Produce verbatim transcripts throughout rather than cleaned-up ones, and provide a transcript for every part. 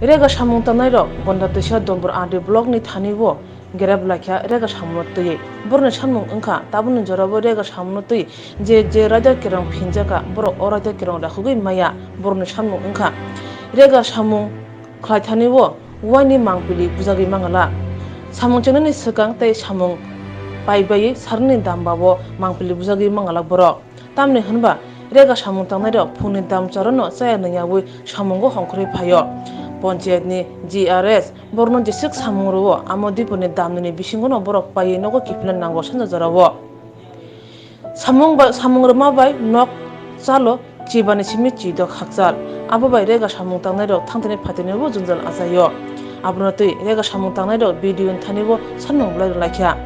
Rega samung tangnairok Gonda Twisa Dombor R D block ni thani o gerep laikha rega samungno twiwi. Borokni sanmung wngkha tabukni jorao rega samungno twi je je raida kerong phinjakha borok o raida kerong rakhogwi maya. Borokni sanmung wngkha rega samung khlai thani o uaini mangpili bujagwi mangala. Samung chengnani swkang tei samung paibaiwi sarni damba o mangpili bujagwi mangala borok. Tamni hwnba rega samung tangnairok phungni dam chorono chaya nungyawi samungo hongkhorwi phaio. Ponchayatni G R S borokno jeswk samung rwo, amo dipuni damnini bisingono borok paiwi nogo kiphilna nango sanja jorao. Samung bai, samung rwma bai nok chalo chibani simi chidok hakchal. Abo bai rega samung tangnairok thangthani phatinwi bo jwngjal achaio. Abono twi rega samung tangnairok B D O ni thani bo sanmung belai rwlaikha.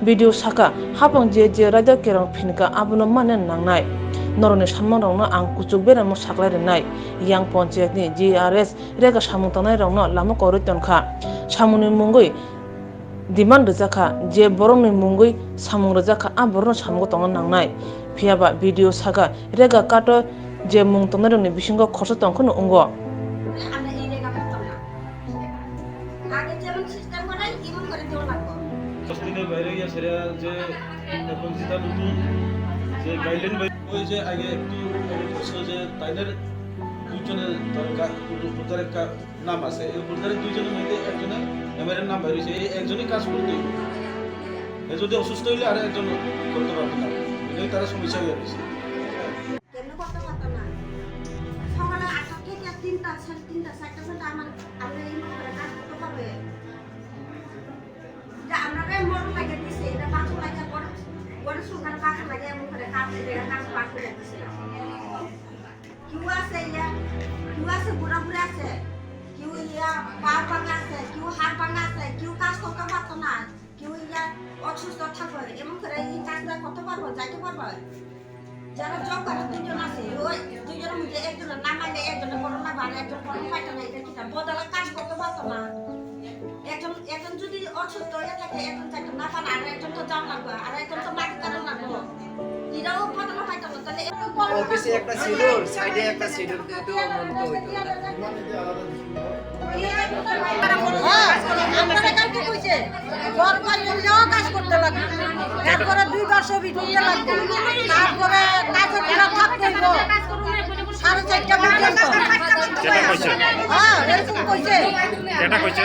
B D O saka, hapang je je raida kerong phinka abono mane nangnai. Norokni sanmungrokno ang kuchuk beramo saklai rwnai. Yang ponchayatni G R S rega samung tangnairokno lama kwrwi tonkha. Samungni mungwi demand rwjakha, je borokni mungwi samung rwjakha, a borokno samungo tongna nangnai. Phiyaba B D O saka, rega kato je mung tongnairokni bisingo khorsa tongkhwno wngo. Aage jemon system banai, emon kore dewa lagbo. দশ দিনের বাইরে গিয়ে সেটা যে এখন যেটা তুমি যে গাইডলাইন বাইরে ওই যে আগে একটু আগে বলছিল যে তাইদের দুইজনের তার কা-, ভোটারের কা-, নাম আছে। এই ভোটারের দুইজনের মধ্যে একজনের এমআরএর নাম বাইরে হয়েছে। এই একজনই কাজ করতে হবে। এ যদি অসুস্থ হইলে আর একজন করতে পারবে না। এটাই তারা সমস্যা হয়ে রয়েছে। কেন করতে পারতো না? সকালে আটটা থেকে তিনটা, সাড়ে তিনটা, চারটা পর্যন্ত আমার, আমরা এই মতো করে কাজ করতে হবে। যে আমরা মোটর লাগিয়ে দিছে, এটা পাথর লাগিয়ে বড়, বড় সুন্দর পাথর লাগিয়ে এমন করে কাজ, এটা কাজ বার করে দিছে। কেউ আছে ইয়া, কেউ আছে বুড়া বুড়ি আছে, কেউ ইয়া পা ভাঙা আছে, কেউ হাত ভাঙা আছে, কেউ কাজ করতে পারতো না, কেউ ইয়া অসুস্থ থাকবে, এমন করে এই কাজটা করতে পারবো, যাইতে পারবো? যারা জব করে দুজন আছে, ওই দুজনের মধ্যে একজনের নাম আইলে একজনের করোনা বাড়ে, একজন করোনা পাইতো না, এটা কিতা বদলে কাজ করতে পারতো না। একজন, একজন যদি অসুস্থ হয়ে থাকে, একজন চাইতো না পান, আর একজন তো যাওয়া লাগবে, আর একজন তো মাটি কাটা লাগবে। এটাও বদলে পাইতো না, তাহলে অফিসে একটা সিঁদুর, সাইডে একটা সিঁদুর দিতেও মন তো হইতো না। হ্যাঁ, আপনারা কালকে কইছে, দরকার হইলেও কাজ করতে লাগবে। এরপরে দুইবার ছবি তুলতে লাগবে। তারপরে কাজের বিরাট থাকতে হইব। সাড়ে চারটা পর্যন্ত। কেটা কইছে? হ্যাঁ, এরকম কইছে। কেটা কইছে?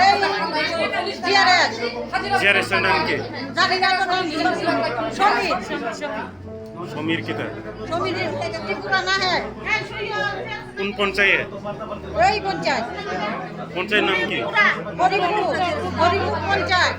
এই জিআরএস। জিআরএস এর নাম কি? জানি না তো, নাম কি? সমীর। সমীর কিতা? সমীর ত্রিপুরা না হে। কোন পঞ্চায়েত? এই পঞ্চায়েত। পঞ্চায়েত নাম কি? হরিপুর, হরিপুর পঞ্চায়েত।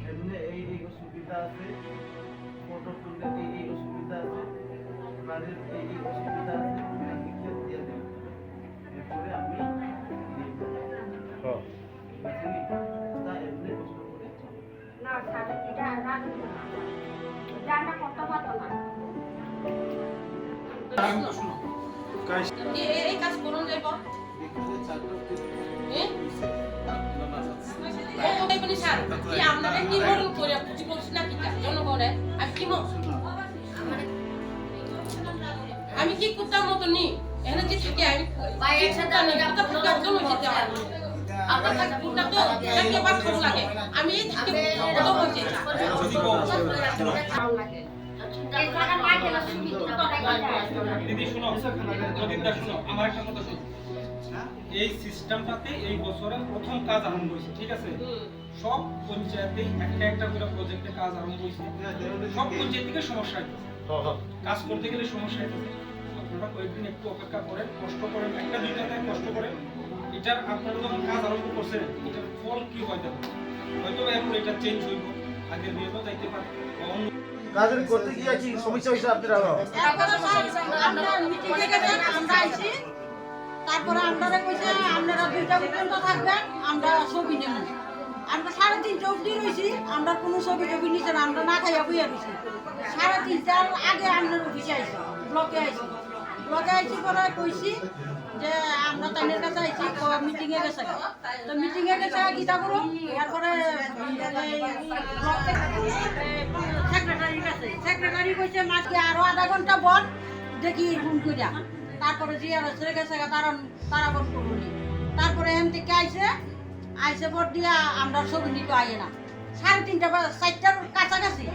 এমনি এই, এই অসুবিধা আছে, ফটো তুললে এই, এই অসুবিধা আছে, বাড়ির এই, এই অসুবিধা আছে, আমি লিখে দিয়ে দেব। এরপরে আমি দিয়ে দেব। হ্যাঁ। ঠিক আছে নি? তা এমনি কষ্ট করে চলো। না, স্যার, এটা আর রাখবো না। এটা আমরা করতে পারবো না। এই, এই, এই কাজ করুন, যাইব। এ? ও, এই বলি, স্যার, কি আপনারা কি মডেল করে বুঝি করছি না কি কাজ? জনগণের আমি কি ম-, আমি কি কুত্তার মতো নি? এখানে যে থাকি আমি ভাই, কি একসাথে কুত্তা নেই, আমরা কুত্তা কুত্তা একদম হয়েছে যাওয়া। আমরা থাকি কুত্তা তো, এটা কি আবার খাওয়া লাগে? আমি এই থাকি কত হয়েছে? দিদি শুনো, প্রদীপ দা শুনো, আমার একটা কথা শুনো। এই সিস্টেমটাতে এই বছরে প্রথম কাজ আরম্ভ হয়েছে, ঠিক আছে? সব পঞ্চায়েতেই একটা একটা করে প্রজেক্টে কাজ আরম্ভ হয়েছে। সব পঞ্চায়েত থেকে সমস্যা হইতেছে। কাজ করতে গেলে সমস্যা হইতেছে। আপনারা কয়েকদিন একটু অপেক্ষা করেন, কষ্ট করেন, একটা দুইটা দিন কষ্ট করেন। এটার আপনারা যখন কাজ আরম্ভ করছেন, এটার ফল কি হয় দেখো। হয়তো বা এখন এটা চেঞ্জ হইব, আগের নিয়মও যাইতে পারে। বা অন্য কাজ করতে গিয়ে কি সমস্যা হয়েছে আপনার আরো? আমরা মিটিং এ গেছি, আমরা আইছি। তারপরে আপনারা কইছে, "আপনারা দুইটা পর্যন্ত থাকবেন, আমরা ছবি নেব।" আমরা সাড়ে তিনটা অবধি রইছি, আমরা কোনো ছবি টবি নিছে না, আমরা না খাইয়া বইয়া রইছি। সাড়ে তিনটার আগে আমরা অফিসে আইছি, ব্লকে আইছি। ব্লকে আইছি পরে কইছি যে আমরা তাইনের কাছে আইছি, মিটিং এ গেছে। তো মিটিং এ গেছে কিতা করো, এরপরে এই ব্লক সেক্রেটারির কাছে, সেক্রেটারি কইছে মাঝে আরো আধা ঘন্টা বল, দেখি ফোন করিয়া। তারপরে জিয়ারসে গেছে তারা, তারা বল করবো নি। তারপরে এখান থেকে আইছে, আইসে পর দিয়া আমরা ছবি নিতে আইয়ে না। সাড়ে তিনটা বা চারটার কাছাকাছি,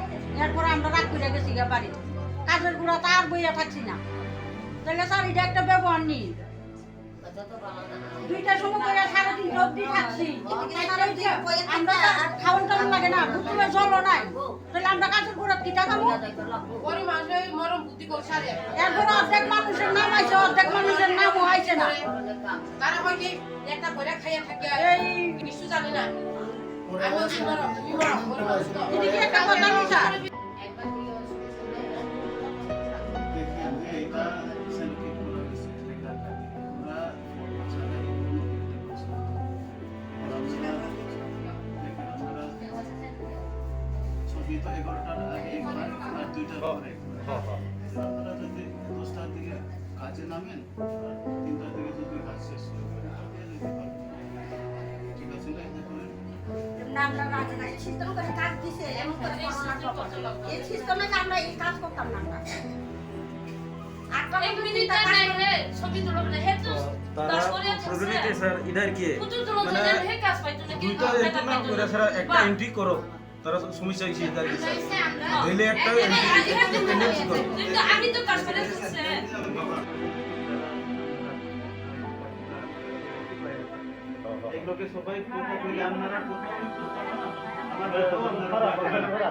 এরপরে আমরা রাগ করে গেছি গিয়া বাড়ি। কাজের গুড়া তো আর বইয়া থাকছি না। তাহলে স্যার, এটা একটা ব্যবহার নেই। দুইটার সময় করে সাড়ে তিনটা অবধি থাকছি। আমরা তো খাওয়ান টাউন লাগে না, দুপুরে জলও নাই। তাহলে আমরা কাজের গুড়া কিতা খাবো? গরিব মানুষ এই মরম বুদ্ধি করে সারে। এরপরে অর্ধেক মানুষের নাম আইছে, অর্ধেক মানুষের নামও আইছে না। তারা হয় কি একটা করে খাইয়া থাকে, এই কিছু জানে না। আমি হচ্ছি মরম, তুমি মরম, গরিব মানুষ তো। এটা কি একটা কথা না, স্যার? দেখেন যে এটা সেলফি করে গেছে, এটা আমরা ফটো ছাড়াই কোনো একটা করছি না। আর আমরা দেখেন, আমরা ছবি তো এগারোটার আগে একবার আর দুইটার পরে একবার। আপনারা যদি দশটার দিকে কাজে নামেন, আর তিনটার দিকে যদি কাজ শেষ করে দেন, আপনি আর দিতে পারবেন। ঠিক আছে না? এটা করেন। নামটা রাজা এই সিস্টেম করে কাজ দিছে, এমন করে করোনা খবর। এই সিস্টেমে আমরা এই কাজ করতাম না আমরা। আটটা এক মতো মিনিট চিন্তা কাজ নাই করে রে, ছবি তুলো বলে, হে তো তারা দশ করে আছে, প্রতিনিধি স্যার। স্যার, ইধার কি? ফুটু তুলো মানে, জানে, হে কাজ পাইতো না, কি দুইটা কাজ এন্ট্রি না পাইতো করে না। স্যার, একটা বাহ। এন্ট্রি করো। তারা সমস্যা হয়েছে ইধার কি স্যার? আমরা ডেইলি একটা এখানে এন্ট্রি, এখানে এন্ট্রি করো। কিন্তু আমি তো দশ করে আছে, স্যার। এগুলোকে সবাই কোথা থেকে আপনারা কোথাও ইউজ করতে পারেন না। আমার বেতন আপনারা পাবেন না।